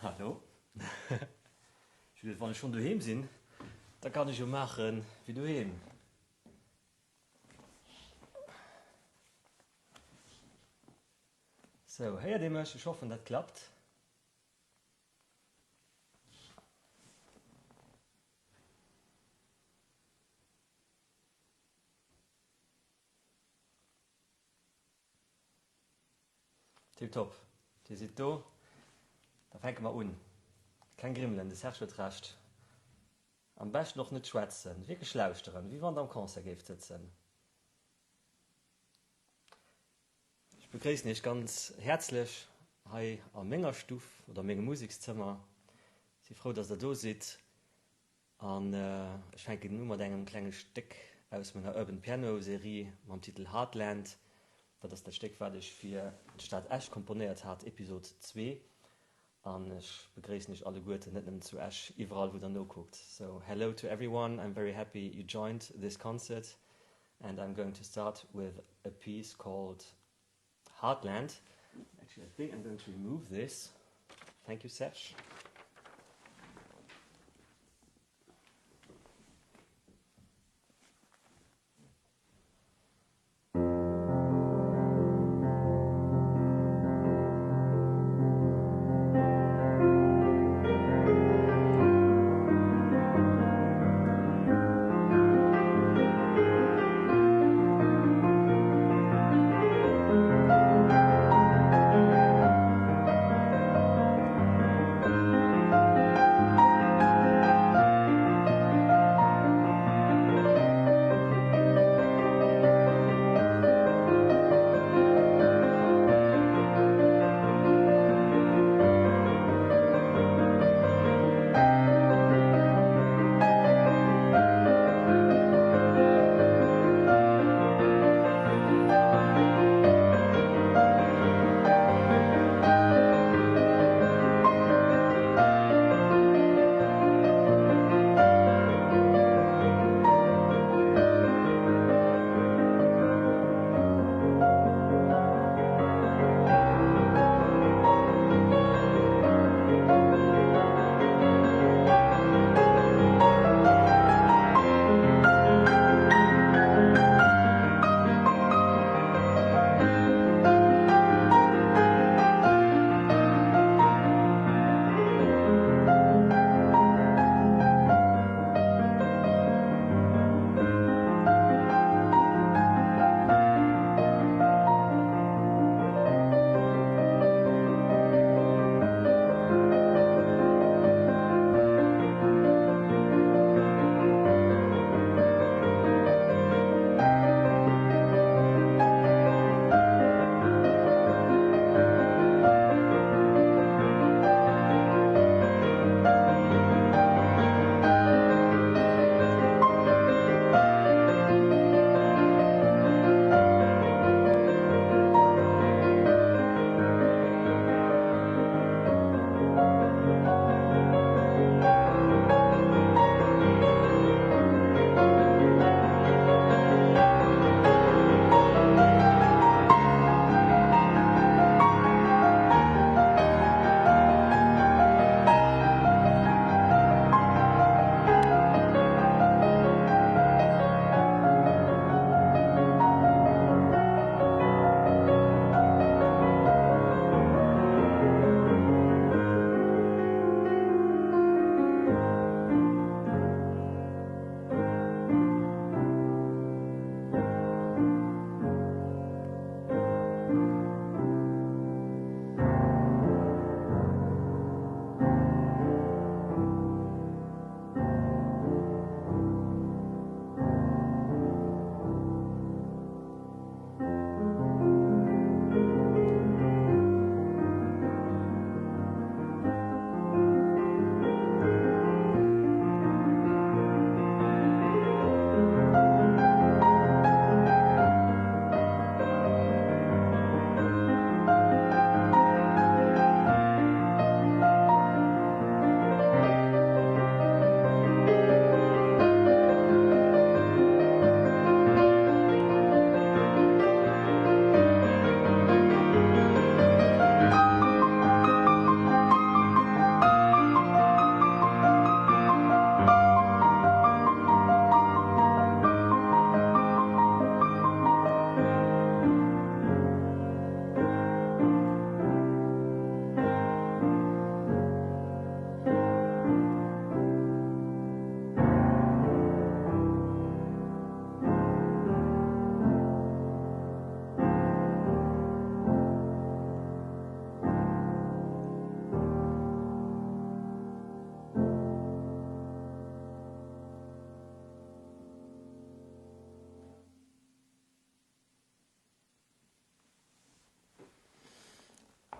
Hallo. Ech hu geduet, wann ech schonn doheem sinn, da kann ech jo maache wéi doheem. Sou, héiert Dir mech? Ech hoffen, dat klappt. Tiptop, Dir sidd do, da fänke mer un. Keng Grimmelen, de Serge huet Recht. Am beschten och net schwätzen, wierklech lauschteren, wéi wann der am Concert géift sëtzen. Ech begréissen Iech ganz häerzlech hei a menger Stuff oder mengem Musekszëmmer. Si frou, dass der do sidd. An ech fänken u mat engem klenge Stéck aus menger Urban Piano Serie mam Titel Heartland. Dat ass dat Stéck wat ech fir d'Stad Esch komponéiert hat, Episod 2. An ech begréissen iech alleguerten, net nëmmen zu Esch, iwwerall wou der nokuckt. So hello to everyone, I'm very happy you joined this concert and I'm going to start with a piece called Heartland. Actually I think I'm going to remove this. Thank you Serge.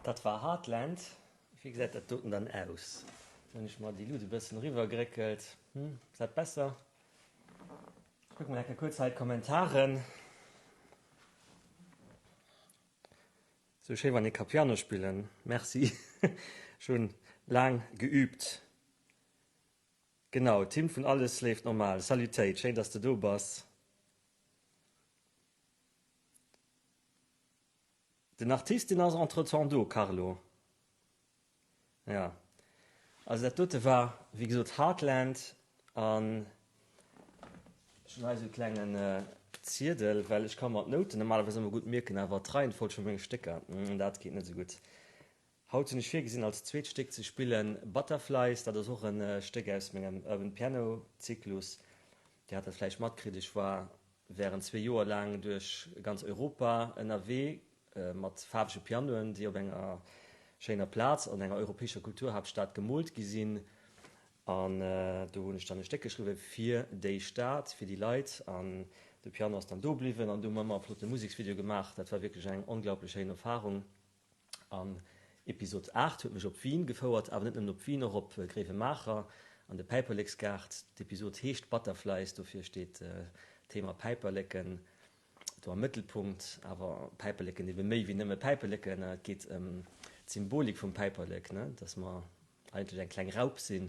Dat war Heartland. Wéi gesäit dat doten dann aus? Hunn ech mer déi Lut e bëssen eriwwer geréckelt. Hm, ass dat besser? Ech kucke mol eng Kéier kuerz hei d'Kommentaren. Sou schéi wann ee ka Piano spillen. Merci, ech hunn laang geübt. Genau, Tim vun Alles leeft normal. Salut Téit, schéin dass de do bass. Den Artist deen ass entretemps do, Carlo. Jo, also dat dote war wéi gesot Heartland an ech hunn hei esou e klengen Ziedel, well ech ka mer d'Nouten normalerweis ëmmer gutt mierken, awer d'Reihenfolg vu menge Stécker, dat geet net esou gutt. Haut hunn ech virgesinn als zweet Stéck ze spillen Butterflies, dat ass och e Stéck aus mengem Urban Piano Zyklus. Dir hat dat vläicht matkritt, ech war während zwee Joer laang duerch ganz Europa ënnerwee mat faarwege Pianoen, déi op enger schéiner Plaz an enger europäescher Kulturhaaptstad gemoolt gi sinn. An do hunn ech dann e Stéck geschriwwe fir déi Stad, fir déi Leit. An de Piano ass dann do bliwwen an do hu mer ëmmer e flotte Museksvideo gemaach. Dat war wierklech eng onglaublech schéin Erfarung. An Episod 8 huet mech op Wien gefouert, awer net nëmmen op Wien, och op Gréiwemaacher an de Päiperleksgaart. D'Episod heescht Butterflies, dofir steet d'Thema Päiperleken do am Mëttelpunkt. Awer Päiperleken ebe méi wéi nëmme Päiperleken, et geet ëm d'Symbolik vum Päiperlek, ne, dass mer eigentlech eng kleng Raup sinn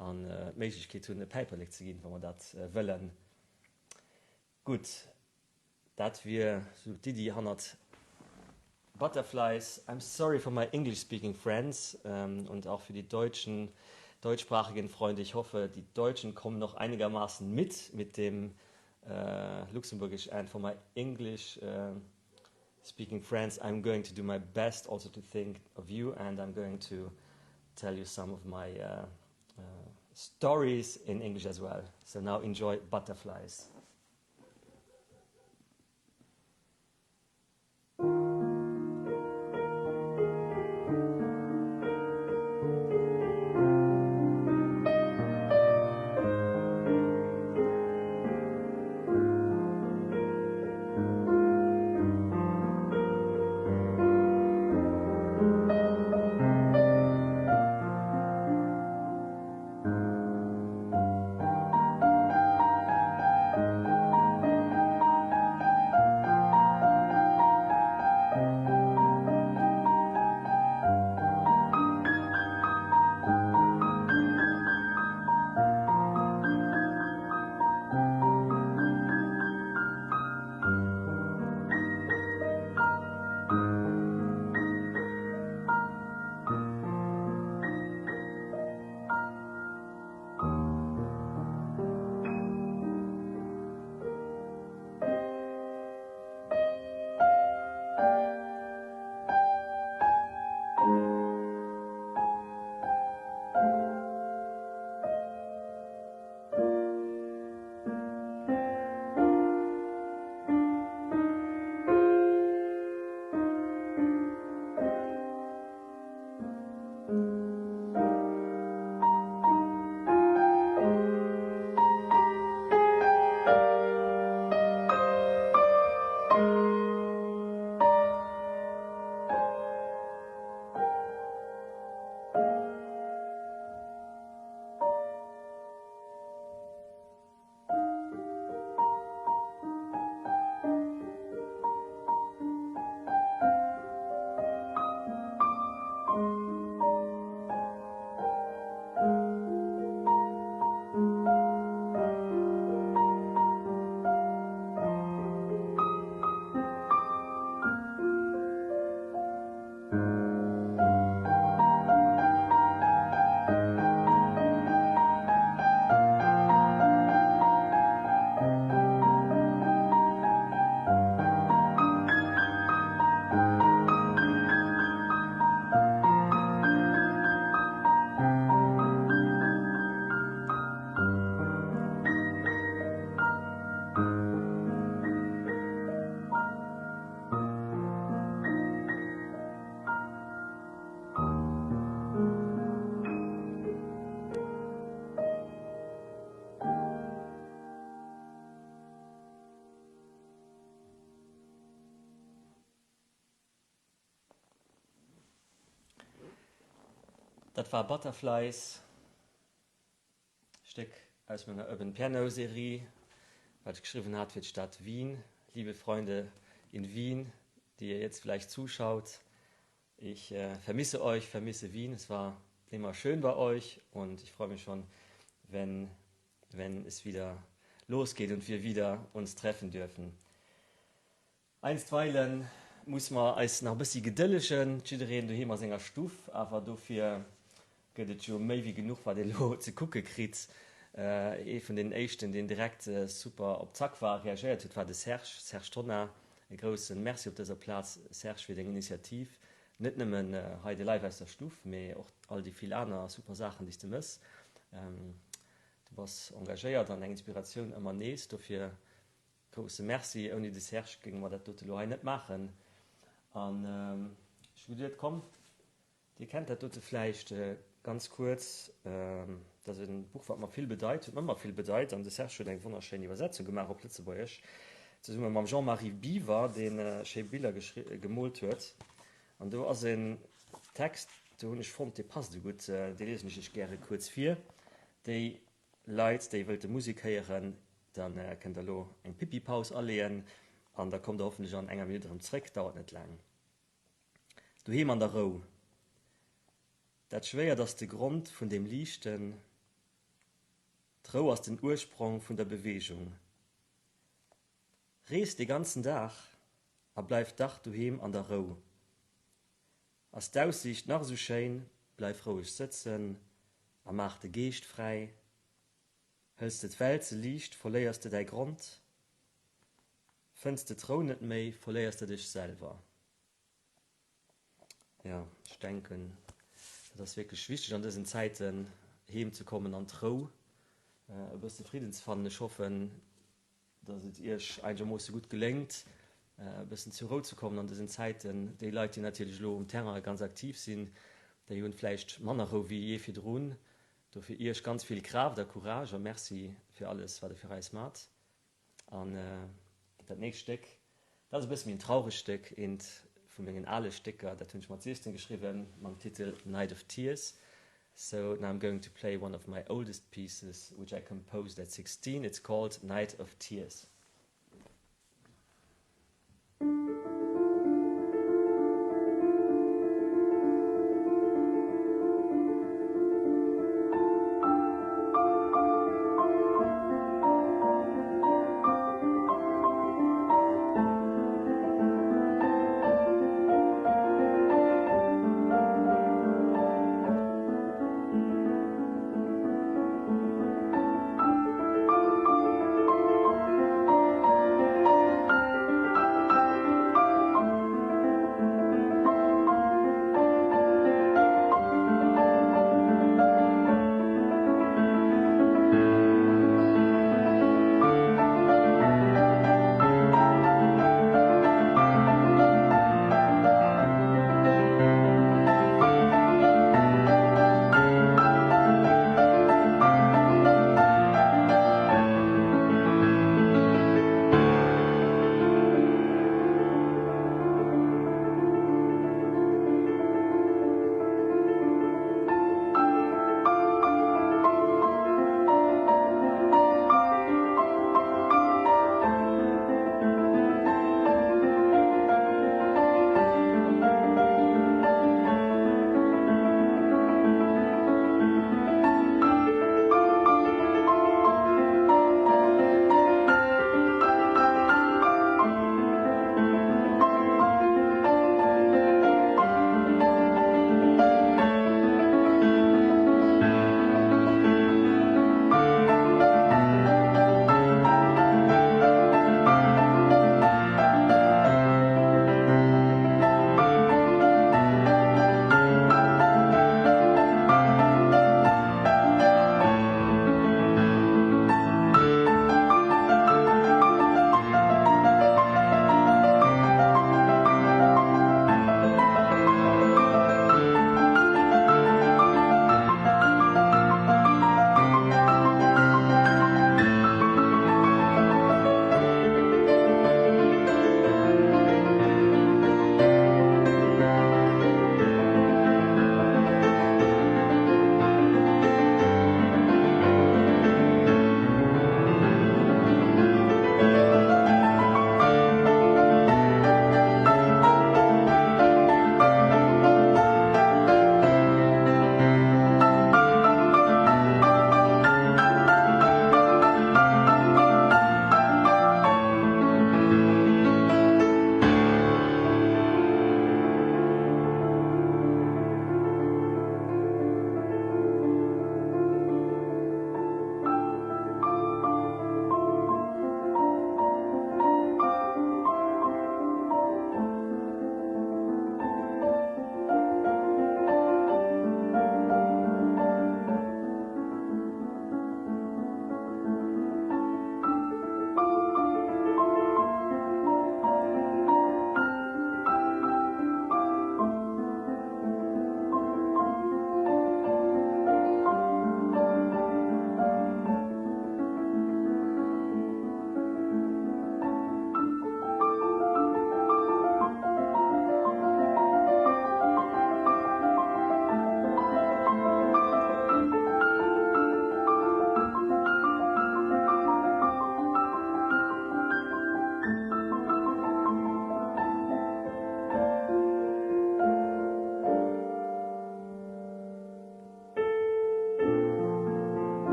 an d'Méiglechkeet hunn e Päiperlek ze ginn, wa mer dat wëllen. Gutt, dat wier sou d'Iddi hannert Butterflies. I'm sorry for my English speaking friends und auch für die deutschen, deutschsprachigen Freunde. Ich hoffe, die Deutschen kommen noch einigermaßen mit mit dem Luxembourgish and for my English speaking friends, I'm going to do my best also to think of you and I'm going to tell you some of my stories in English as well. So now enjoy Butterflies. Dat war Butterflies, Stéck aus menger Urban Piano Serie, wat ech geschriwwen hat fir d'Stad Wien. Liebe Freunde in Wien, die ihr jetzt vielleicht zuschaut, ich vermisse euch, vermisse Wien, es war immer schön bei euch und ich freue mich schon, wenn wenn es wieder losgeht und wir wieder uns treffen dürfen. Einstweilen muss mer eis nach e bëssi gedëllegen, jiddereen doheem a senger Stuff, awer dofir gëtt et jo méi wéi genuch wat ee lo ze kucke kritt. Ee vun den éischten deen direkt super op Zack war a reagéiert huet war de Serge, Serge Tonnar. E grousse Merci op dëser Plaz Serge fir deng Initiativ, net nëmmen hei de Live aus der Stuff, mee och all déi vill aner super Saachen déi s de mëss. Du bass engagéiert an eng Inspiratioun ëmmer nees, dofir Grousse Merci, ouni de Serge géinge mer dat dote lo hei net maachen. An ech hu geduet, komm, Dir kennt dat dote vläicht, ganz kuerz, dat ass e Buch, wat mer vill bedeit, huet mer ëmmer vill bedeit, an de Serge huet eng wonnerschéin Iwwersetzung gemaach op Lëtzebuergesch, zesumme mam Jean-Marie Biwer, dee schéi Biller gemoolt huet. An do ass en Text, do hunn ech fonnt, dee passt esou gutt, dee liesen ech Iech gäre kuerz vir. Déi Leit déi wëllte Musek héieren, da kënnt der lo eng Pipi-Paus aleeën an da kommt der hoffentlech an enger Minutt erëm zréck, dauert net laang. Doheem an der Rou. Dat Schwéiert ass de Grond vun dem Liichten, d'Rou ass den Ursprong vun der Beweegung. Rees de ganzen Dag a bleif dach doheem an der Rou. Ass d'Aussiicht nach esou schéin, bleif roueg sëtzen a maach de Geescht fräi. Hëls de d'Welt ze liicht, verléiers de däi Grond. Fënns de d'Rou net méi, verléiers de dech selwer. Jo, ech denken, dat ass wierklech wichteg an dësen Zäiten, heem ze kommen an d'Rou, e bësse Fridden ze fannen. Ech hoffen, dass et Iech einegermoosse gutt geléngt, e bëssen zur Rou ze kommen an dësen Zäiten. Déi Leit, déi natierlech elo um Terrain ganz aktiv sinn, déi hunn vläicht manner Rou wéi jee virdrun. Dofir Iech ganz vill Kraaft a Courage a Merci fir alles, wat Der fir eis mat. An dat nächst Stéck, dat ass e bësse méi en trauregt Stéck, eent vu mengen ale Stécker, dat hunn ech mat 16 geschriwwen, mam Titel Night of Tears. So now I'm going to play one of my oldest pieces which I composed at 16, it's called Night of Tears.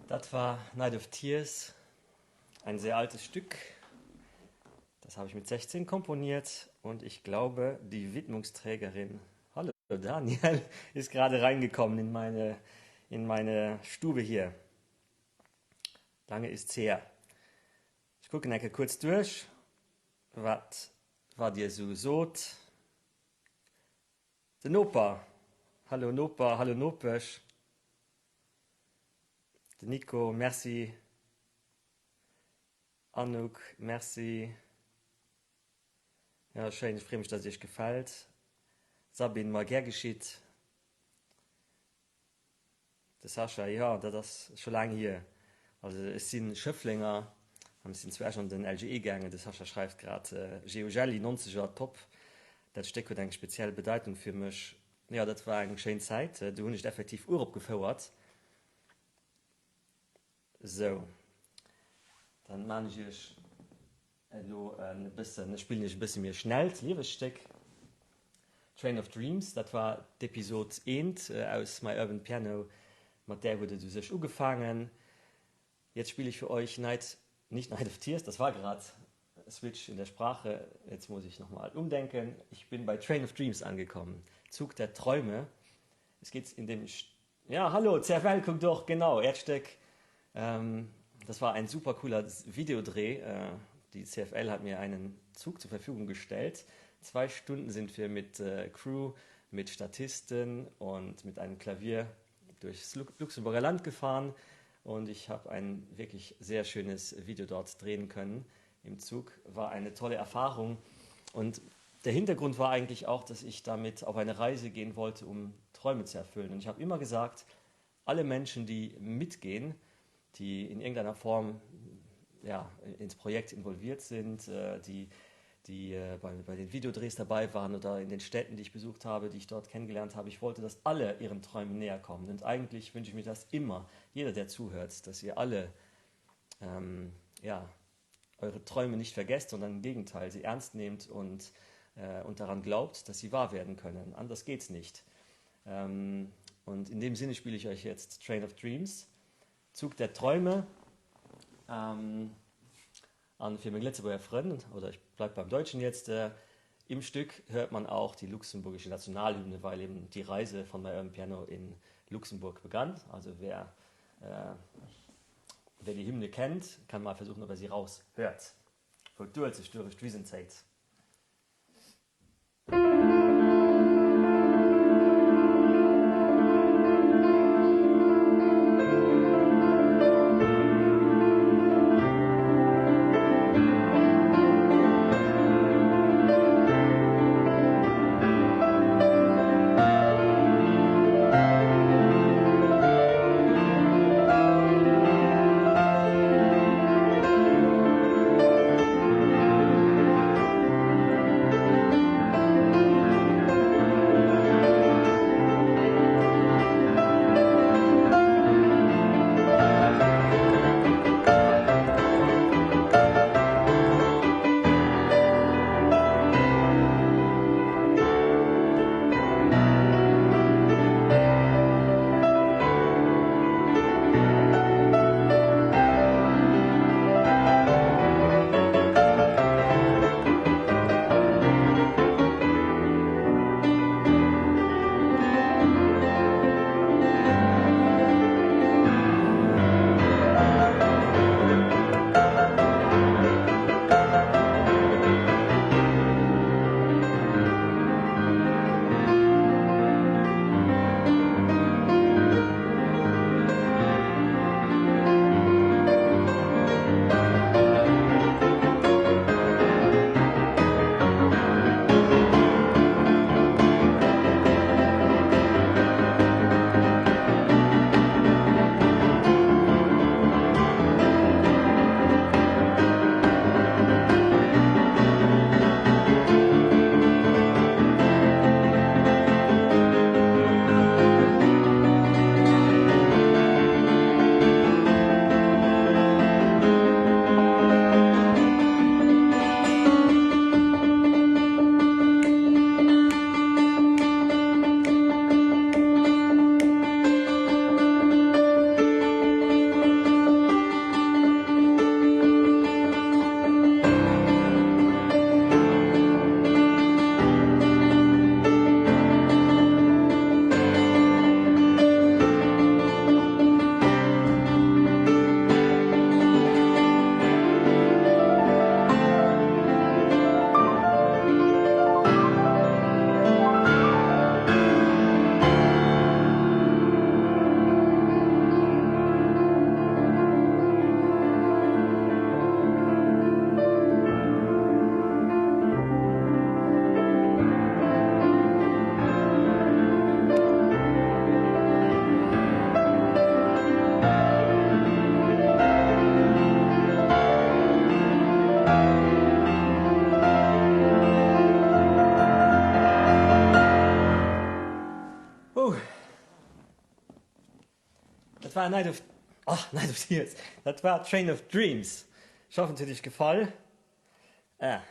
Dat war Night of Tears, ein sehr altes Stück. Das habe ich mit 16 komponiert und ich glaube, die Widmungsträgerin, hallo Daniel, ist gerade reingekommen in meine, in meine Stube hier. Lange ist's her. Ech kucken eng Kéier kuerz duerch, wat wat Dir esou sot. Den Noper, Hallo Noper, hallo Nopesch. Den Nico, Merci. Anouk, Merci. Jo, schéin, ech freeë mech, dass et Iech gefält. Sabine, Ma gär geschitt. De Sascha, Jo, dat ass scho laang hier. Also ech si Schëfflenger an ech sinn zu Esch an den LGE gaangen. De Sascha schreift grad, Geo Jelli, Nonzeger, top. Dat Stéck huet eng speziell Bedeitung fir mech. Jo, dat war eng schéin Zäit. Do hunn ech et effektiv uropgefouert. Sou, dann maan ech iech elo e bëssen, ech spillen iech e bësse méi e schnellt liewegt Stéck, Train of Dreams, dat war d'Episod eent aus My Urban Piano, mat där huet et u sech ugefaangen. Jetzt spiele ich für euch Night, nicht Night of Tears, das war grad Switch in der Sprache, jetzt muss ich nochmal umdenken, ich bin bei Train of Dreams angekommen, Zug der Träume, es geht in dem Ja, hallo, CFL kuckt och, genau, äert Stéck. Das war ein super cooler Videodreh. Die CFL hat mir einen Zug zur Verfügung gestellt. Zwei Stunden sind wir mit Crew, mit Statisten und mit einem Klavier durchs Luxemburger Land gefahren und ich habe ein wirklich sehr schönes Video dort drehen können im Zug. War eine tolle Erfahrung und der Hintergrund war eigentlich auch, dass ich damit auf eine Reise gehen wollte, um Träume zu erfüllen. Und ich habe immer gesagt, alle Menschen, die mitgehen, die in irgendeiner Form ja, ins Projekt involviert sind, äh, die, die äh, bei, bei den Videodrehs dabei waren oder in den Städten, die ich besucht habe, die ich dort kennengelernt habe. Ich wollte, dass alle ihren Träumen näher kommen. Und eigentlich wünsche ich mir das immer, jeder, der zuhört, dass ihr alle ähm, ja, eure Träume nicht vergesst, sondern im Gegenteil sie ernst nehmt und, äh, und daran glaubt, dass sie wahr werden können. Anders geht's nicht. Ähm, und in dem Sinne spiele ich euch jetzt Train of Dreams, Zug der Träume. Ähm, an fir meng Lëtzebuerger Frënn, oder ich bleib beim Deutschen jetzt, äh, im Stück hört man auch die luxemburgische Nationalhymne, weil eben die Reise von My Urban Piano in Luxemburg begann. Also wer, äh, wer die Hymne kennt, kann mal versuchen, ob er sie raushört. Wou d'Uelzecht durech d'Wisen zéit. Dat war Night of, oh, Night of Tears, dat war Train of Dreams. Ech hoffen, et huet iech gefall. Ah.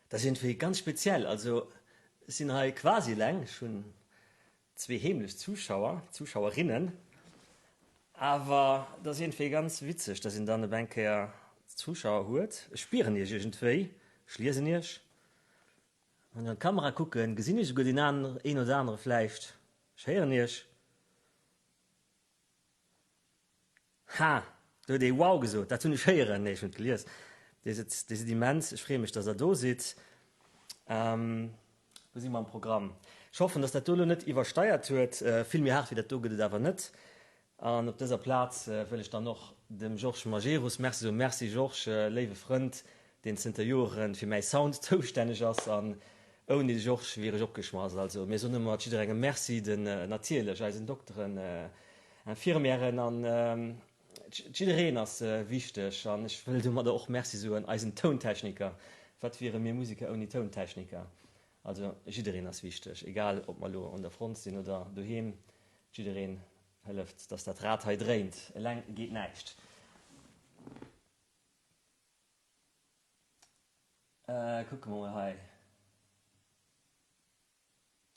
Dat ass iergendwéi ganz speziell. Also, ech sinn hei quasi eleng, ech hunn zwee heemlech Zuschauer, Zuschauerinnen, awer et ass iergendwéi ganz witzeg, dass een dann op eng Kéier Zuschauer huet. Ech spieren iech iergendwéi, ech liesen iech. Wann ech an d'Kamera kucken, gesinn ech esouguer deen een oder anere vläicht. Ech héieren iech. Ha! Do huet ee Wow gesot, dat hunn ech héieren, nee, ech hunn et gelies. Dir sidd, dir sidd immens, ech freeë mech, dass Der do sidd. Wou si mer am Programm? Ech hoffen, dass dat do elo net iwwersteiert huet. Vill méi haart wéi dat do gëtt et awer net. An op dëser Plaz wëll ech dann och dem Georges Majerus Merci soen. Merci Georges, léiwe Frënd, deen zënter Joere fir mäi Sound zoustänneg ass. An ouni de Georges wier ech opgeschmass. Also mir soen ëmmer jidderengem Merci, den natierlech eisen Dokteren, Infirmièren an jiddereen ass wichteg an ech wëll domadder och Merci soen eisen Tountechniker. Wat wiere mir Museker ouni Tountechniker? Also jiddereen ass wichteg, egal ob mer elo un der Front sinn oder doheem, jiddereen hëlleft, dass dat Rad hei dréint. Eleng geet näischt. Kucke mer mol hei.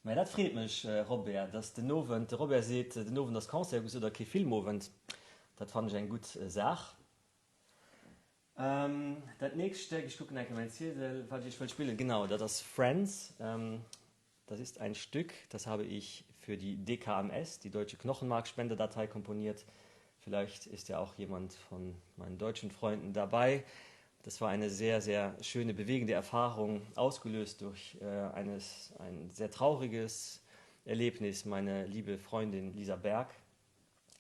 Mä dat freet mech, Robert, dass den Owend, de Robert seet, den Owend ass Concert, oder kee Filmowend. Dat fannen ech eng gutt Saach. Dat nächst Stéck, ech kucken eng Kéier mäin Ziedel, wat ech iech wëll spillen, genau, dat ass Friends. Das ist ein Stück, das habe ich für die DKMS, die Deutsche Knochenmarkspenderdatei, komponiert. Vielleicht ist ja auch jemand von meinen deutschen Freunden dabei. Das war eine sehr, sehr schöne, bewegende Erfahrung, ausgelöst durch äh, eines, ein sehr trauriges Erlebnis. Meine liebe Freundin Lisa Berg,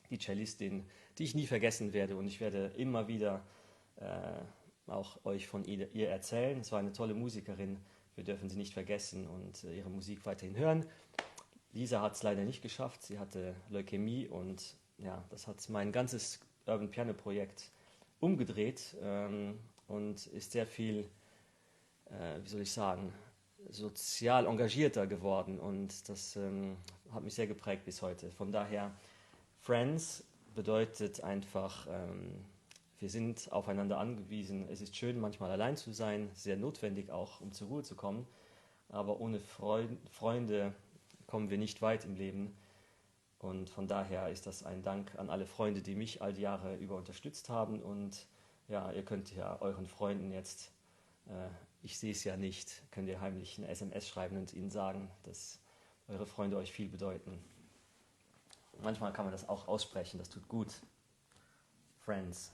die Cellistin, die ich nie vergessen werde und ich werde immer wieder äh, auch euch von ihr, ihr erzählen. Es war eine tolle Musikerin, wir dürfen sie nicht vergessen und äh, ihre Musik weiterhin hören. Lisa hat es leider nicht geschafft, sie hatte Leukämie und ja, das hat mein ganzes Urban Piano Projekt umgedreht ähm, und ist sehr viel, äh, wie soll ich sagen, sozial engagierter geworden und das ähm, hat mich sehr geprägt bis heute. Von daher Friends bedeutet einfach, ähm, wir sind aufeinander angewiesen. Es ist schön, manchmal allein zu sein, sehr notwendig auch, um zur Ruhe zu kommen. Aber ohne Freund, Freunde kommen wir nicht weit im Leben. Und von daher ist das ein Dank an alle Freunde, die mich all die Jahre über unterstützt haben. Und ja, ihr könnt ja euren Freunden jetzt, äh, ich sehe es ja nicht, könnt ihr heimlich eine SMS schreiben und ihnen sagen, dass eure Freunde euch viel bedeuten. Manchmal kann man das auch aussprechen, das tut gut. Friends.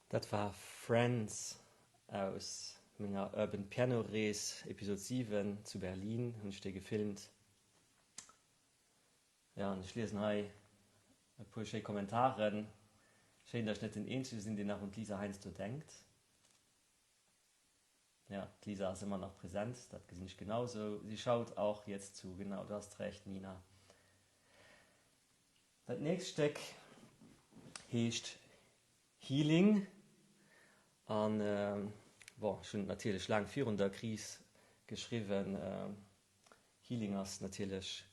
Dat war Friends aus menger Urban Piano Rees, Episode 7, zu Berlin hunn ech déi gefilmt. Jo, an ech liesen hei e puer schéi Kommentaren. Schéin, datt ech net den eenzege sinn, deen nach un d'Lisa heiansdo denkt. Ja, d'Lisa ass ëmmer nach present, dat gesinn ech genau sou. Sie schaut auch jetzt zu, genau, du hast recht, Nina. Dat nächst Stéck heescht Healing an, bon, ech hunn et natierlech laang virun der Kris geschriwwen. Healing ass natierlech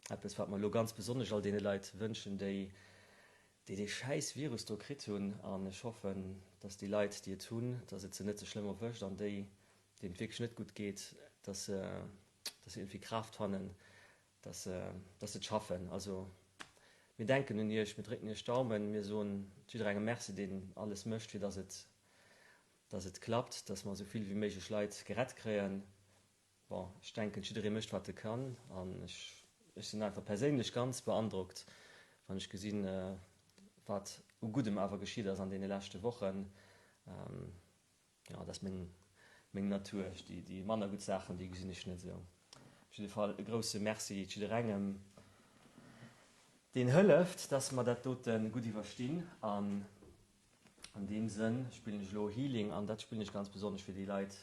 eppes, wat mer elo ganz besonnesch all deene Leit wënschen, déi, déi dee schäiss Virus do kritt hunn. An ech hoffen, dass déi Leit, déi et hunn, dass et se net sou schlëmm erwëscht an déi, deenen et wierklech net gutt geet, dass se, dass se iergendwéi Kraaft fannen, dass se, dass se et schaffen. Also mir denken un Iech, mir drécken Iech d'Daumen, mir soen jidderengem Merci, deen alles mécht, fir dass et, dass et klappt, dass mer esou vill wéi méiglech Leit gerett kréien. Bon, ech denken jidderee mécht wat e kann an ech ech sinn einfach perséinlech ganz beandrockt wann ech gesinn wat u Guddem awer geschitt ass an deene leschte Wochen. Jo, dat ass meng meng Natur, ech déi déi manner gutt Saachen déi gesinn ech net esou. Op jidde Fall e grousse Merci jidderengem deen hëlleft, dass mer dat dote gutt iwwerstinn an an deem Sënn spillen ech elo Healing an dat spillen ech ganz besonnesch fir déi Leit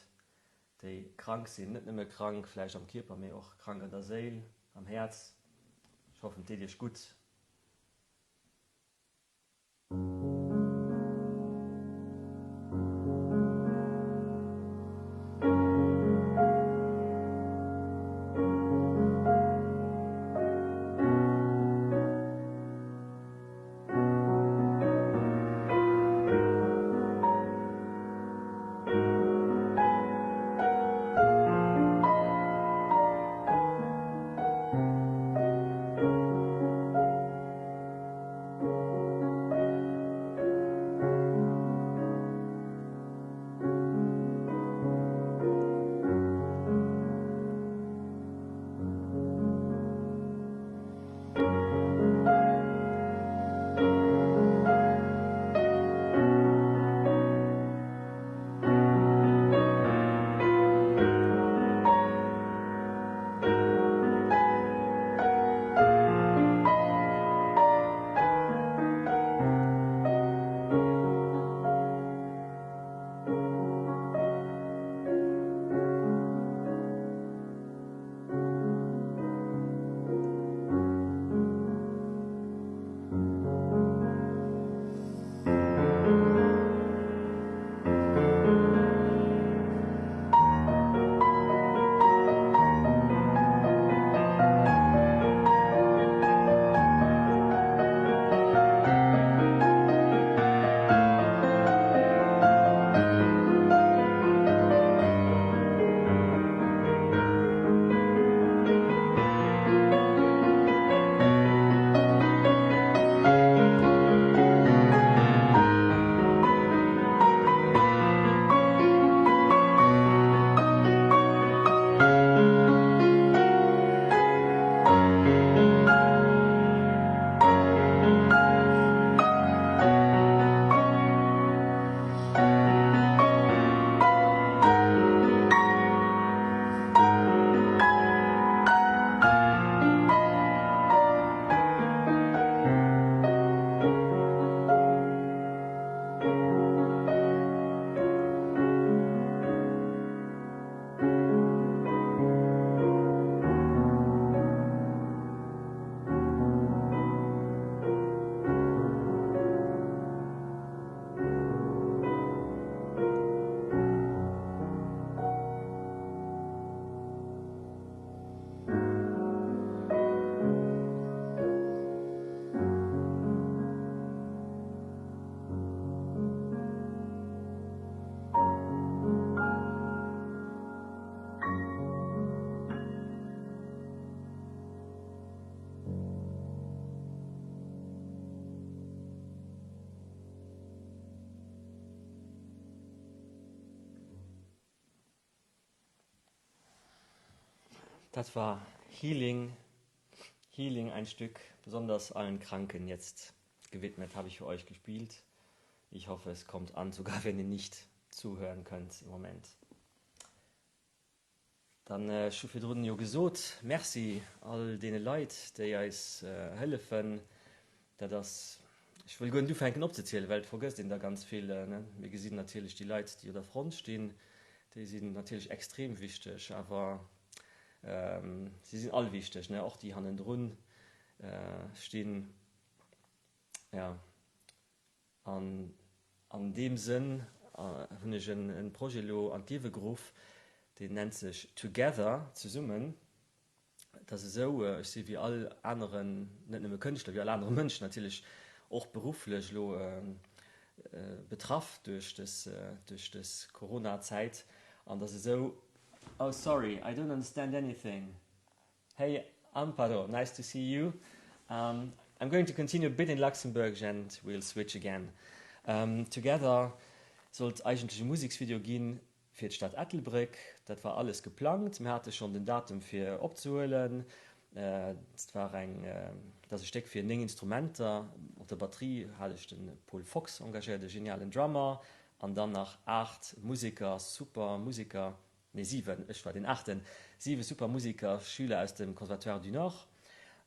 déi krank sinn, net nëmme krank vläicht am Kierper, mee och krank an der Séil, am Häerz. Ech hoffen, et deet iech gutt. Dat war Healing, Healing, ein Stück besonders allen Kranken jetzt gewidmet, habe ich für euch gespielt. Ich hoffe, es kommt an, sogar wenn ihr nicht zuhören könnt im Moment. Dann, ech hu virdrun jo gesot, Merci all deene Leit, déi eis hëllefen. Dat ass, ech wëll guer net ufänken opzezielen, well et vergësst een der ganz vill. Mir gesinn natierlech déi Leit, déi u der Front stinn, déi sinn natierlech extrem wichteg, awer si sinn all wichteg, och déi hannendrun stinn. Jo. An an deem Sënn hunn ech en Projet elo an d'Liewe geruff, deen nennt sech Together, zesummen. Et ass esou, ech si wéi all aneren, net nëmme Kënschtler, wéi all anere Mënsch natierlech och berufflech elo betraff duerch dës, duerch dës Corona-Zäit. An et ass esou, Oh sorry, I don't understand anything. Hey Amparo, nice to see you. Um, I'm going to continue a bit in Luxembourgish and we'll switch again. Um, Together sollt eigentlech e Museksvideo ginn fir d'Stad Ettelbréck. Dat war alles geplangt. Mir hate schonn den Datum fir opzehuelen. Et war eng, et ass e Stéck fir 9 Instrumenter. Op der Batterie hat ech de Paul Fox engagéiert, e genialen Drummer, an dann nach 8 Museker, super Museker. Nee, 7, ech war deen aachten, 7 super Musiker, Schüler aus dem Conservatoire du Nord.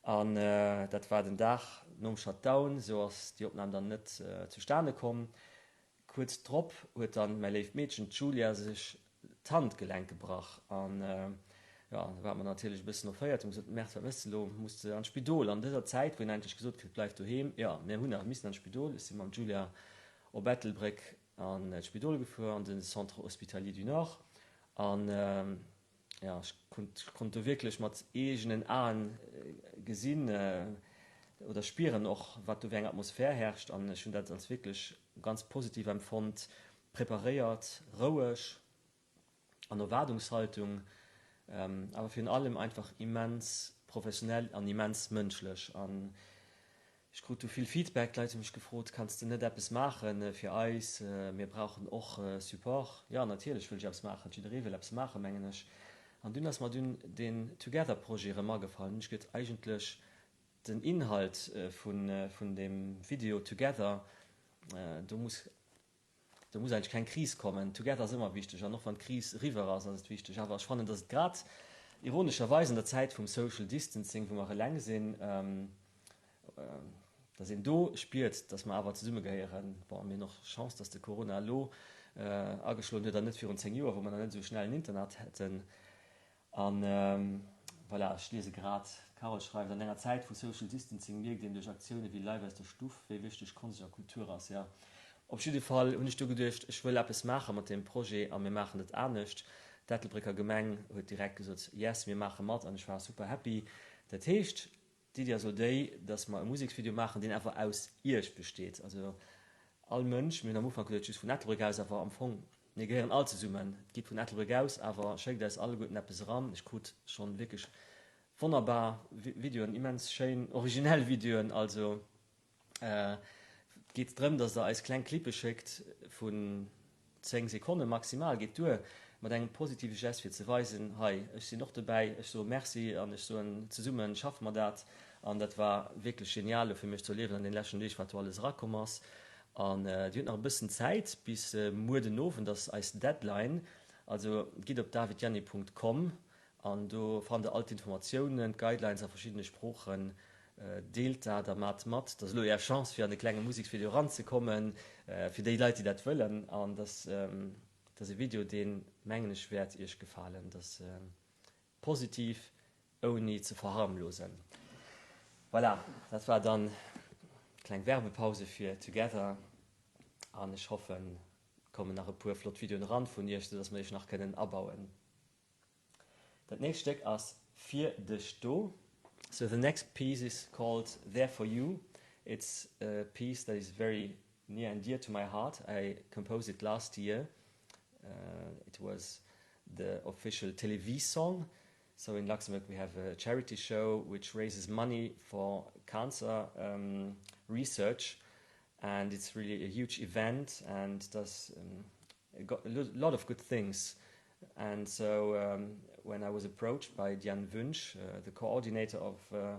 An dat war den Dag nom Shutdown, sou ass déi Opnam dann net zustane komm. Kuerz drop huet dann mäi léift Meedchen, d'Julia, sech d'Handgelenk gebrach. An jo, da ware mer natierlech e bëssen erféiert, hu gesot, Merde, wat méchs de elo, muss de an d'Spidol? An dëser Zäit, wou een eigentlech gesot kritt, bleif doheem, jo, mir hunn awer missen an d'Spidol. Ech si mam Julia op Ettelbréck an d'Spidol gefuer, an de Centre Hospitalier du Nord, an jo, ech konnt do wierklech mat eegenen Aen gesinn oder spieren och, wat do fir eng Atmosphär herrscht, an ech hunn dat als wierklech ganz positiv empfonnt, preparéiert, roueg. an Erwaardungshaltung, awer virun allem einfach immens professionell an immens mënschlech. An ech krut du vill Feedback, d'Leit hu mech gefrot, Kanns de net eppes maache fir eis, mir brauchen och Support. Jo, natierlech wëll ech eppes maachen, jidderee wëll eppes maachen, mengen ech. An dunn ass mer dunn deen Together-Projet erëm agefall. Hunn ech gëtt eigentlech den Inhalt vun deem Video Together, do muss Do muss eigentlech keng Kris kommen. Together ass ëmmer wichteg an och wann d'Kris eriwwer ass, ass et wichteg. Awer ech fannen, datt et grad ironescherweis an der Zäit vum Social Distancing, wou mer eleng sinn, datt een do spiert, datt mer awer zesummegehéieren. Bon, mir hunn och Chance, datt de Corona elo ageschloen huet an net virun 10 Joer, wou mer nach net esou schnell en Internet hätten. An voilà, ech liese grad, d'Carole schreift, An enger Zäit vu Social Distancing mierkt een duerch Aktioune wéi Live aus der Stuff, wéi wichteg Konscht a Kultur ass. Jo, op jidde Fall hunn ech du geduecht, ech wëll eppes maache mat deem Projet a mir maachen et anescht. D'Ettelbrécker Gemeng huet direkt gesot, Yes, mir maache mat an ech war super happy. Dat heescht, D'Iddi ass elo déi, dass mer e Museksvideo maachen, deen awer aus Iech besteet. Also all Mënsch, mir hunn am Ufank geduet just vun Ettelbréck aus, awer am Fong, mir gehéieren all zesummen. Et geet vun Ettelbréck aus, awer schéckt eis alleguerten eppes eran. Ech krut schonn wierklech wonnerbar Videoen, immens schéin, originell Videoen. Also Et geet drëm, dass der eis kleng Clippe schéckt vun 10 Sekonne maximal, geet duer, mat engem positive Gest fir ze weisen, hei, ech sinn och dobäi, ech soe Merci an ech soen, zesumme schaffe mer dat. An dat war wierklech genial elo fir mech ze erliewen an deene leschten Deeg, wat do alles erakomm ass. An Dir hutt nach e bëssen Zäit, bis muer den Owend ass eis Deadline. Also gitt op davidjanny.com An do fannt der all d'Informatiounen, d'Guidelines a verschiddene Sproochen. Deelt dat a maacht mat. Dat ass elo är Chance fir an e klenge Museksvideo eranzekommen, fir déi Leit déi dat wëllen. An dat ass e Video deen, mengen ech, wäert iech gefalen. Dat ass positiv ouni ze verharmlosen. Voilà, dat war dann kleng Werbepause fir Together an ech hoffen et kommen nach e puer flott Videoen eran vun iech, sou dass mer iech nach kënnen abauen. Dat nächst Stéck ass Fir dech do. So the next piece is called There for you. It's a piece that is very near and dear to my heart. I composed it last year. Uh, it was the official Télévie song. So in Luxembourg we have a charity show which raises money for cancer um, research and it's really a huge event and does um, got a lot of good things. And so um, when I was approached by Diane Wünsch, uh, the coordinator of, uh,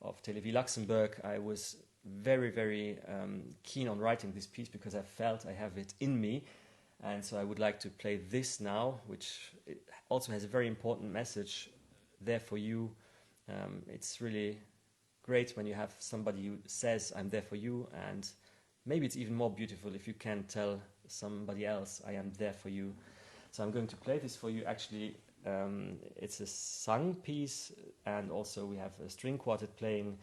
of Télévie Luxembourg, I was. very, very um, keen on writing this piece because I felt I have it in me. And so I would like to play this now, which also has a very important message there for you. Um, it's really great when you have somebody who says, I'm there for you. And maybe it's even more beautiful if you can tell somebody else, I am there for you. So I'm going to play this for you. Actually, um, it's a sung piece, and also we have a string quartet playing.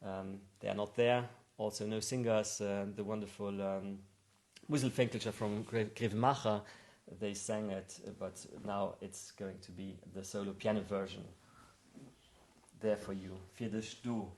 Um, they are not there. Also, no singers. Uh, the wonderful um, Muselfénkelcher from Grevenmacher, they sang it, but now it's going to be the solo piano version. There for you, fir dech do.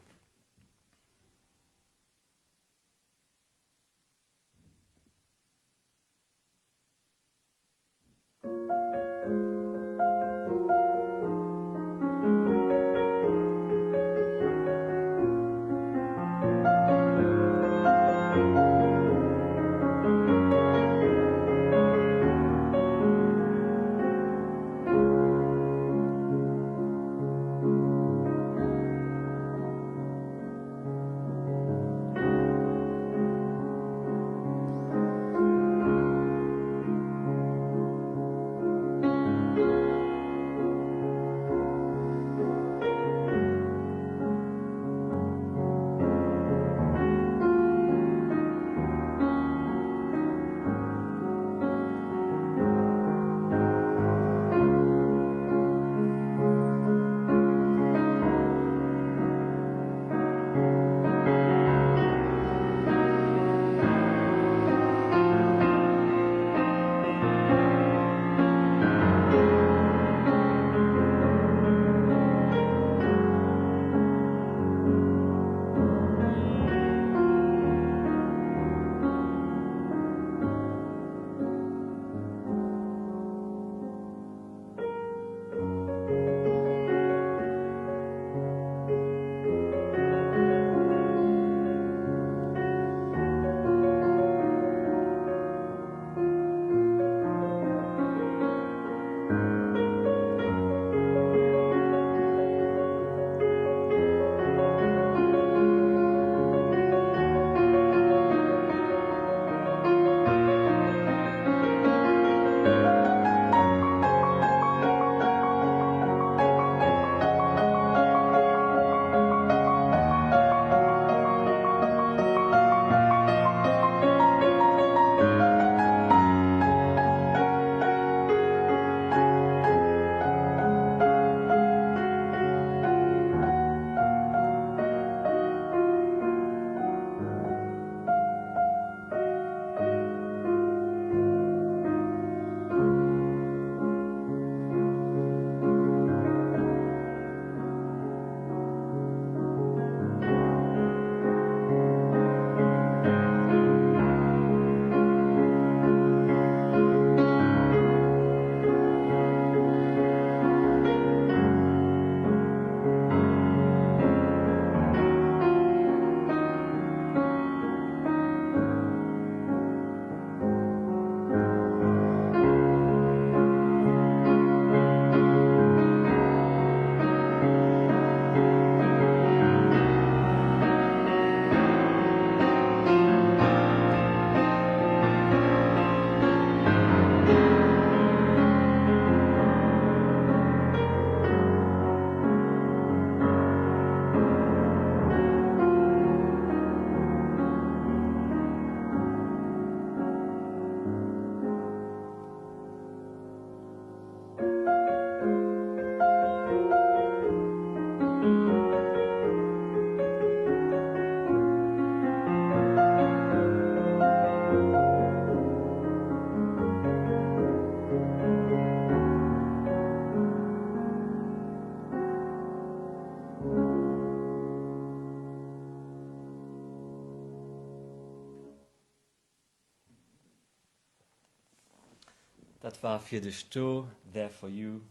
Dat war fir dech do, There for you.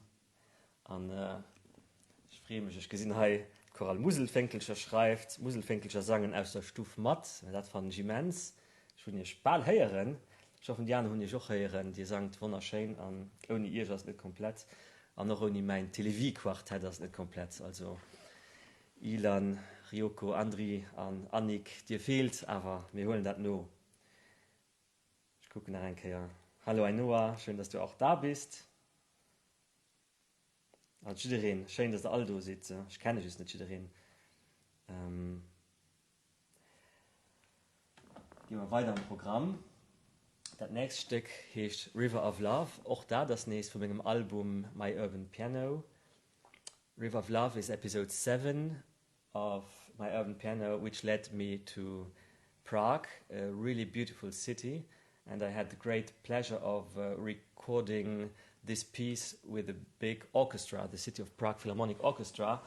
An ech freeë mech, ech gesinn hei d'Chorale Muselfénkelcher schreift, Muselfénkelcher sangen aus der Stuff mat. Dat fannen ech immens. Ech hunn iech bal héieren. Ech hoffen déi aner hunn iech och héieren. Dir sangt wonnerschéin an ouni iech ass et net komplett. An och ouni mäin Télévie-Quartett ass et net komplett. Also Ilan, Ryoko, Andri an Annick, dir feelt, awer mir huelen dat no. Ech kucken nach eng Kéier. Hallo Ainhoa, schön, dass du auch da bist. Also jiddereen, schéin, dass der all do sidd. Ech kenne just net jiddereen. Gi mer weider am Programm. Dat nächst Stéck heescht River of Love. Och dat ass nees vu mengem Album My Urban Piano. River of Love is episode 7 of My Urban Piano which led me to Prague, a really beautiful city and I had the great pleasure of recording this piece with a big orchestra, the City of Prague Philharmonic Orchestra,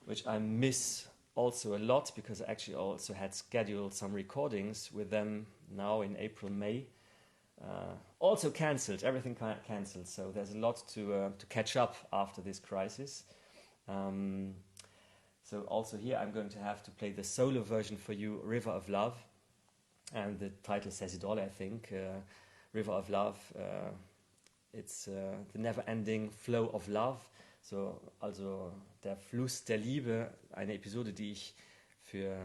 which I miss also a lot because I actually also had scheduled some recordings with them now in April, May. Uh, also cancelled, everything cancelled, so there's a lot to, uh, to catch up after this crisis. Um, so also here I'm going to have to play the solo version for you, River of Love. And the title says it all, I think. Uh, River of Love, uh, it's uh, the never-ending flow of love. So, also der Fluss der Liebe, eine Episode, die ich für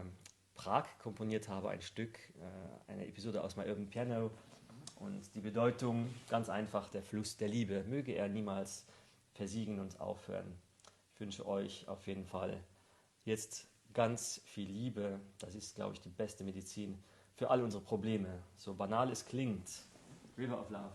Prag komponiert habe, ein Stück, äh, eine Episode aus My Urban Piano. Und die Bedeutung ganz einfach der Fluss der Liebe. Möge er niemals versiegen und aufhören. Ich wünsche euch auf jeden Fall jetzt ganz viel Liebe. Das ist, glaube ich, die beste Medizin für all unsere Probleme. So banal es klingt. River of Love.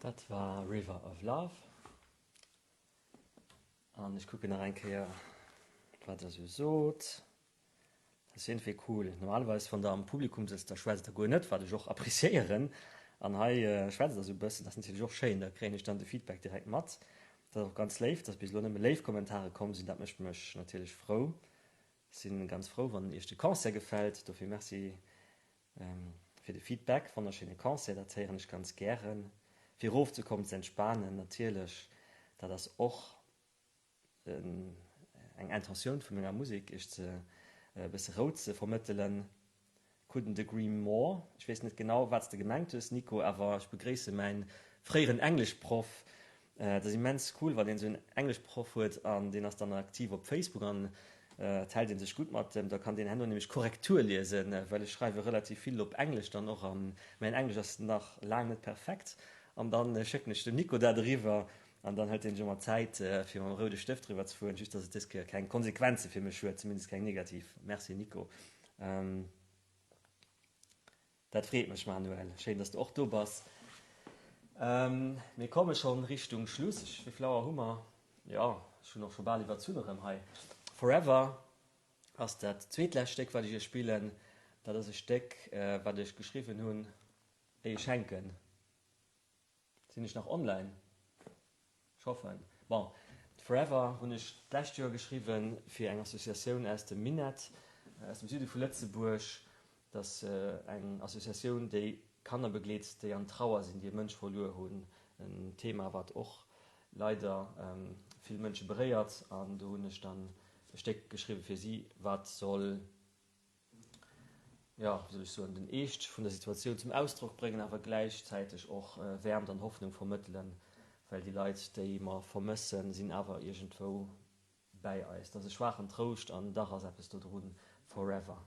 Dat war River of Love. An ech kucken nach eng Kéier, wat der sou sot. Dat ass iergendwéi cool. Normalerweis, wann der am Publikum sëtzt, da schwätzt der guer net, wat ech och appreciéieren. An hei schwätzt der sou e bëssen. Dat ass natierlech och schéin, da kréien ech dann de Feedback direkt mat. Dat ass och ganz léif, dass bis elo nëmme léif Kommentare komm sinn. Dat mécht mech natierlech frou. Ech si ganz frou, wann iech de Concert gefält. Dofir Merci fir de Feedback. Wonnerschéine Concert, dat héieren ech ganz gären. Fir erofzekommen, ze entspanen natierlech, dat ass och eng Intentioun vu menger Musek, iech ze e bësse Rou ze vermëttelen. Couldn't agree more. Ech weess net genau wat s de gemengt hues Nico, awer ech begréisse mäin fréieren Engleschproff. Et ass immens cool wann een esou en Engleschproff huet an deen ass dann aktiv op Facebook an et hält een sech gutt mat em. Da kann deen herno nämlech Korrektur liesen, well ech schreiwe relativ vill op Englesch dann och an mäin Englesch ass nach laang net perfekt. An dann schécken ech dem Nico dat eriwwer An dann hëlt een sech ëmmer Zäit, fir mam roude Stëft driwwer ze fueren, just dass et dës Kéier keng Konsequenze fir mech huet, zumindest keng negativ. Merci Nico. Dat freet mech Manuel. Schéin, dass du och do bass. Mir komme schonn Richtung Schluss. Ech, wéi vill Auer hu mer? Jo, ech hunn och scho bal iwwerzunn erëm hei. Forever ass dat zweetlescht Stéck, wat ech iech spillen. Dat ass e Stéck, wat ech geschriwwen hunn, éi ech hänken. Sinn ech nach online? Ech hoffen. Bon, Forever hunn ech d'lescht Joer geschriwwen fir eng Associatioun aus dem Minett, aus dem Süde vu Lëtzebuerg. Dat ass eng Associatioun, déi Kanner begleet, déi an Trauer sinn, déi e Mënsch verluer hunn. En Thema, wat och leider vill Mënsche beréiert. An do hunn ech dann e Stéck geschriwwe fir si, wat soll jo, wéi soll ech soen, den Eescht vun der Situatioun zum Ausdrock bréngen, awer gläichzäiteg och Wäermt an Hoffnung vermëttelen, well déi Leit, déi mer vermëssen, sinn awer iergendwou bäi eis. Et ass e schwaachen Trouscht an dach ass eppes dodrun. Forever.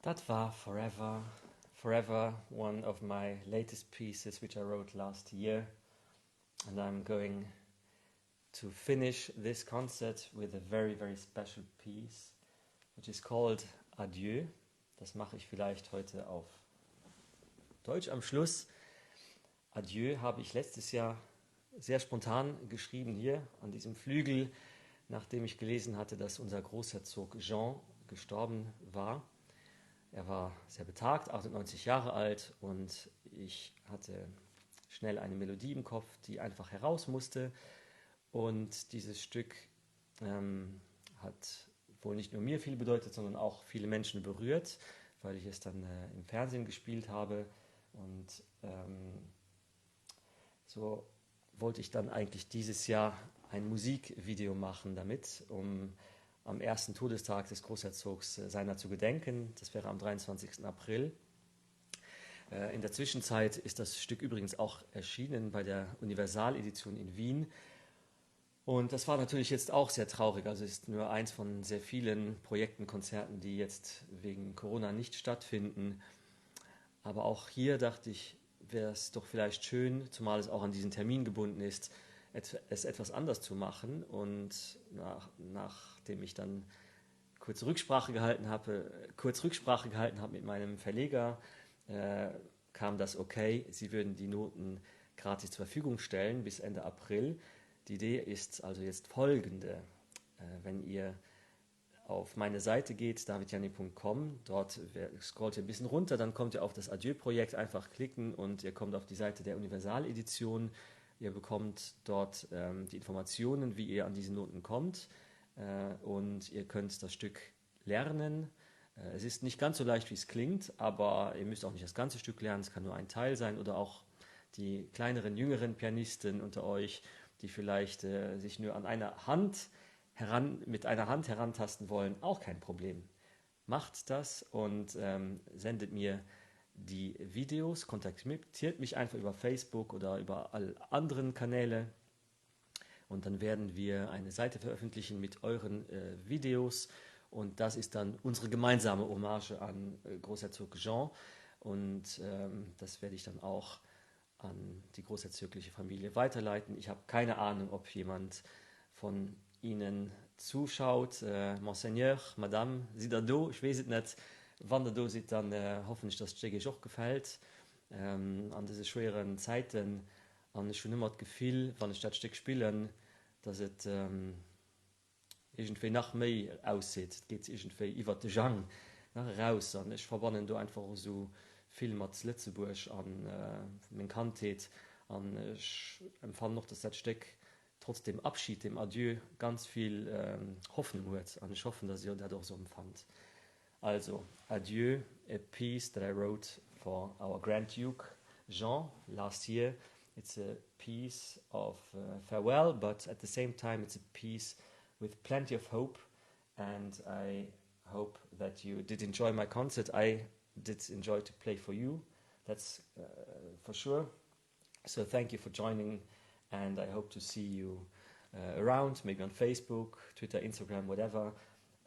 Dat war Forever, Forever, one of my latest pieces which I wrote last year and I'm going to finish this concert with a very, very special piece which is called Adieu. Das mache ich vielleicht heute auf Deutsch am Schluss. Adieu habe ich letztes Jahr sehr spontan geschrieben hier an diesem Flügel, nachdem ich gelesen hatte, dass unser Großherzog Jean gestorben war. Er war sehr betagt, 98 Jahre alt und ich hatte schnell eine Melodie im Kopf, die einfach heraus musste. Und dieses Stück ähm, hat wohl nicht nur mir viel bedeutet, sondern auch viele Menschen berührt, weil ich es dann äh, im Fernsehen gespielt habe. Und ähm, so wollte ich dann eigentlich dieses Jahr ein Musikvideo machen damit, um am ersten Todestag des Großherzogs äh, seiner zu gedenken. Das wäre am 23. April. Äh, in der Zwischenzeit ist das Stück übrigens auch erschienen bei der Universaledition in Wien. Und das war natürlich jetzt auch sehr traurig. Also ist nur eins von sehr vielen Projekten, Konzerten, die jetzt wegen Corona nicht stattfinden. Aber auch hier dachte ich, wäre es doch vielleicht schön, zumal es auch an diesen Termin gebunden ist, es etwas anders zu machen. Und nach, nachdem ich dann kurz Rücksprache gehalten habe, kurz Rücksprache gehalten habe mit meinem Verleger, äh, kam das okay. Sie würden die Noten gratis zur Verfügung stellen bis Ende April. Die Idee ist also jetzt folgende. Äh, wenn ihr auf meine Seite geht, davidjanni.com, dort scrollt ihr ein bisschen runter, dann kommt ihr auf das Adieu-Projekt, einfach klicken und ihr kommt auf die Seite der Universaledition. Ihr bekommt dort ähm, die Informationen, wie ihr an diese Noten kommt äh, und ihr könnt das Stück lernen. Äh, es ist nicht ganz so leicht, wie es klingt, aber ihr müsst auch nicht das ganze Stück lernen, es kann nur ein Teil sein oder auch die kleineren, jüngeren Pianisten unter euch, die vielleicht äh, sich nur an einer Hand heran, mit einer Hand herantasten wollen, auch kein Problem. Macht das und ähm, sendet mir die Videos, kontaktiert mich einfach über Facebook oder über alle anderen Kanäle und dann werden wir eine Seite veröffentlichen mit euren äh, Videos und das ist dann unsere gemeinsame Hommage an äh, Großherzog Jean und ähm, das werde ich dann auch an die großherzogliche Familie weiterleiten. Ich habe keine Ahnung, ob jemand von Ihnen zuschaut. Äh, Monseigneur, Madame, sidd der do? Ech weess et net. Wann der do sidd, dann äh, hoffen ech, dass d'Stéck Iech och gefält ähm, an dëse schwéieren Zäiten. An ech hunn ëmmer d'Gefill, wann ech dat Stéck spillen, dass et ähm, iergendwéi nach méi ausseet. Et geet iergendwéi iwwert de Jang nach eraus an ech verbannen do einfach och esou vill mat Lëtzebuerg a meng Kandheet an ech empfannen och, dass dat Stéck trotz dem Abschied, dem Adieu, ganz vill Hoffnung huet an ech hoffen, dass Dir dat och esou empfannt. Also, Adieu, a piece that I wrote for our Grand Duke Jean last year. It's a piece of farewell, but at the same time it's a piece with plenty of hope and I hope that you did enjoy my concert. I did enjoy to play for you, that's uh, for sure. So thank you for joining and I hope to see you uh, around, maybe on Facebook, Twitter, Instagram, whatever.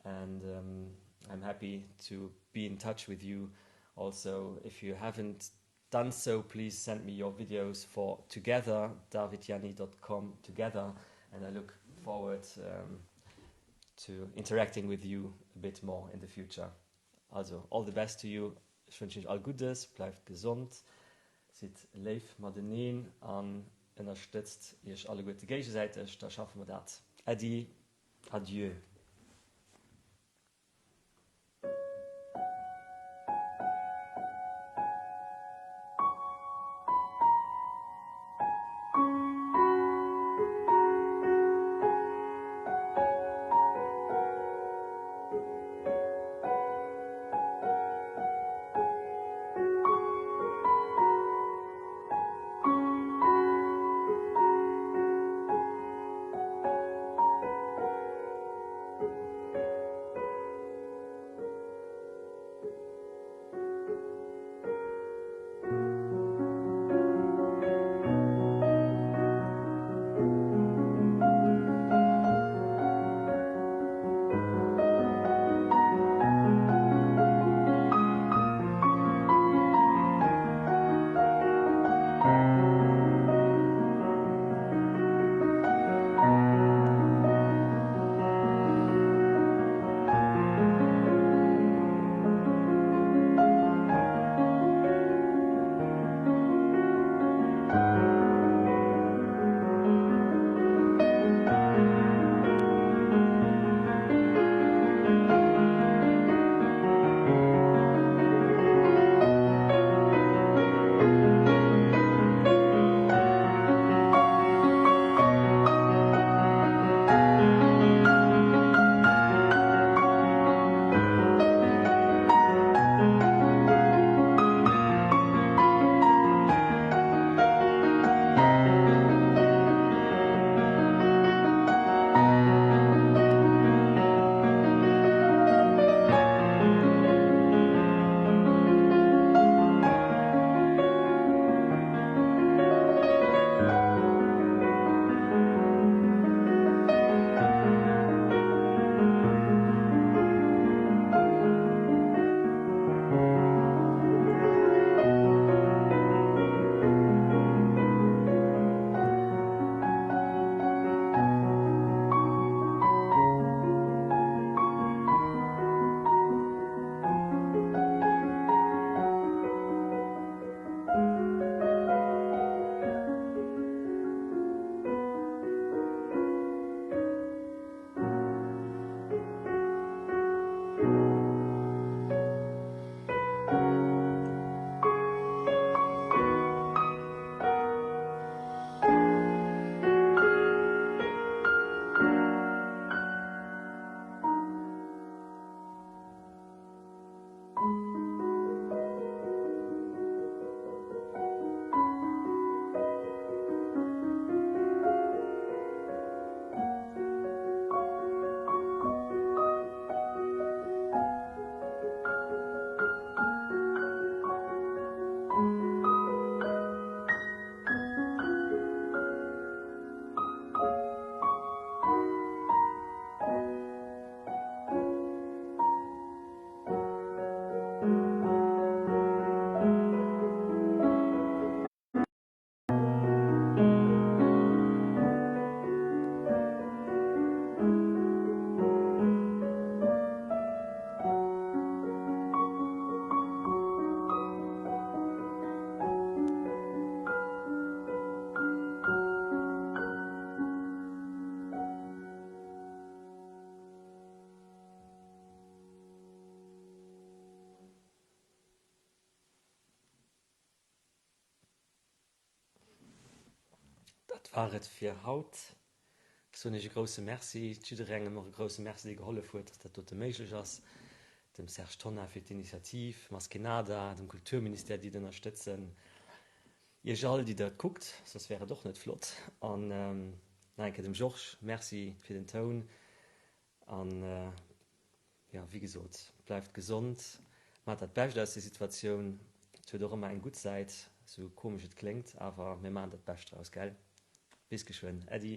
And um, I'm happy to be in touch with you. Also, if you haven't done so, please send me your videos for together, davidjanni.com together. And I look forward um, to interacting with you a bit more in the future. Also, all the best to you. Ech wënschen iech all Guddes, bleift gesond, sidd léif mateneen an ënnerstëtzt iech alleguerte géigesäiteg, da schaffe mer dat. Äddi, adieu. Dat war et fir haut. Ech soen iech e grousse Merci, jidderengem och e grousse Merci, dee gehollef huet, dass dat dote méiglech ass, dem Serge Tonnar fir d'Initiativ, Maskénada, dem Kulturministère, déi et ënnerstëtzen, iech all, déi der et kuckt, soss wär et och net flott, an nach eng Kéier dem Georges Merci fir den Toun an, jo, wéi gesot, bleift gesond, maacht dat Bescht aus der Situatioun, et huet och ëmmer eng gutt Säit, sou komesch et kléngt, awer mir maachen dat Bescht draus, gell? Bis geschwënn, Äddi!